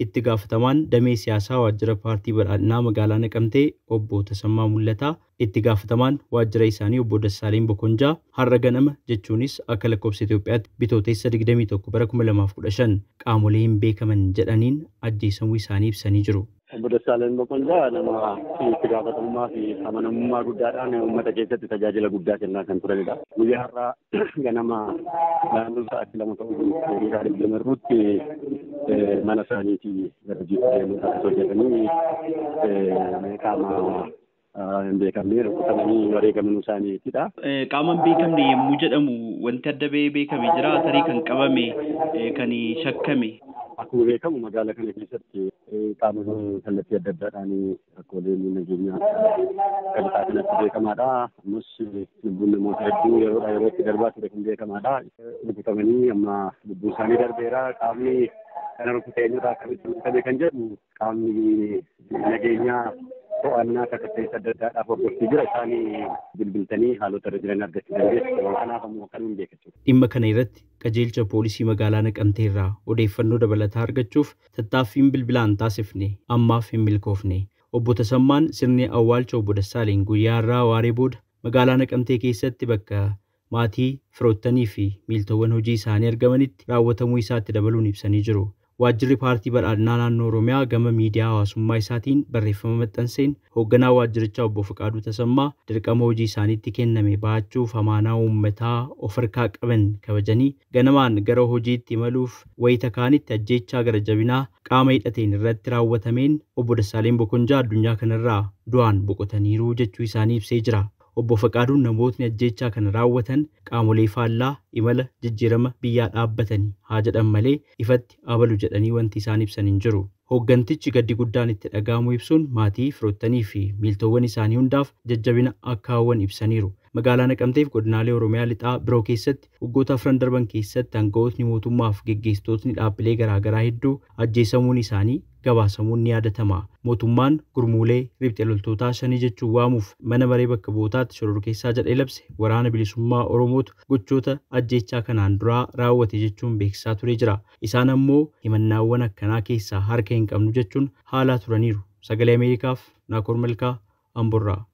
Itti gaafatamaan damee siyaasaa waajjira paartii badhaadhinaa magaalaa Naqamtee obbo Tasammaa Mul'ataa, itti gaafatamaan waajjira isaanii obbo Dassaaleen Bokonjaa har'a ganama jechuunis akka lakkoofsa Itoophiyaatti Bitootessa 21 bara 2015 qaamolee hin beekaman jedhaniin ajjeesamuu isaanii ibsanii jiru. Obbo Dassaaleen Bokonjaa nama itti gaafatamummaa fi amanamummaa guddaadhaan uummata keessatti tajaajila guddaa kennaa kan turanidha. Guyyaa har'aa ganama naannoo sa'aatii 2 ta'uu daqiiqaa 20 irratti mana isaaniitii gara hojiitti deemuudhaaf osoo jedhanii qaama hin beekamne rukutamanii wareegamuu isaaniitidha. Qaama hin beekamne yommuu jedhamu wanti adda bahee beekame jira tarii kan qabame kan shakkame. Akkuma beekamu magaalaa kana keessatti qaamonni kallattii adda addaadhaan rakkooleen nageenyaa kan isaa kanatti beekamaadha. Ammas lubbuun namoota hedduu yeroodhaa yerootti darbaa ture kun beekamaadha. Rukutamanii amma lubbuun isaanii darbeera. Qaamni kana rukute eenyudha akkamitti rukutame kan jedhu qaamni nageenyaa to'annaa sakatteessa adda addaadhaaf hordoffii jira. Isaan bilbiltanii haalota irra jiran argachuu dandeessu. Kanaaf ammoo kan hin beekachu. Dhimma kana irratti qajeelcha poolisii magaalaa Naqamtee irraa odeeffannoo dabalataa argachuuf tattaaffiin bilbilaan taasifne ammaaf hin milkoofne. Obbo Tasammaan sirni awwaalcha obbo Dassaaleen guyyaa har'aa waaree booda magaalaa Naqamtee keessatti bakka maatii, firoottanii fi miiltowwan hojii isaanii argamanitti raawwatamuu isaatti dabaluun ibsanii jiru. Waajjirri paartii badhaadhinaa naannoo Oromiyaa gama miidiyaa hawaasummaa isaatiin barreeffama maxxanseen hoogganaa waajjirichaa obbo Fiqaaduu Tasammaa dirqama hojii isaaniitti kenname ba'achuuf amaanaa uummataa of harkaa qaban kabajanii ganamaan gara hojiitti imaluuf wayita kaanitti ajjeechaa gara jabinaa qaama hidhateen irratti raawwatameen obbo Dassaaleen Bokonjaa addunyaa kanarraa du'aan boqotaniiru jechuu isaanii ibsee jira. Obbo Faqaaduun namootni ajjeechaa kana raawwatan qaamolee faallaa imala jijjiirama biyyaa dhaabbatanii haa jedhan malee ifatti abalu jedhanii wanti isaan ibsan hin jiru. Hooggantichi gaddi guddaan itti dhaga'amuu ibsuun maatii, firoottanii fi miiltowwan isaanii hundaaf jajjabina akka hawwan ibsaniiru. Magaalaa Naqamteef godinaalee Oromiyaa lixaa biroo keessatti waggoota afran darban keessatti aangawootni mootummaaf geggeessitootni dhaabbilee garaagaraa hedduu ajjeesamuun isaanii gabaasamuun ni yaadatama. Mootummaan gurmuulee riphxee loltootaa shanii jechuun waamuuf mana maree bakka bu'ootaatti shororkeessaa jedhee labse waraana bilisummaa Oromootu gochoota ajjeechaa kanaan duraa raawwate jechuun beeksisaa turee jira. Isaan ammoo himannaawwan akkanaa keessaa harka hin qabnu jechuun haalaa turaniiru. Sagalee Ameerikaaf Naakoor Malkaa Amborraa.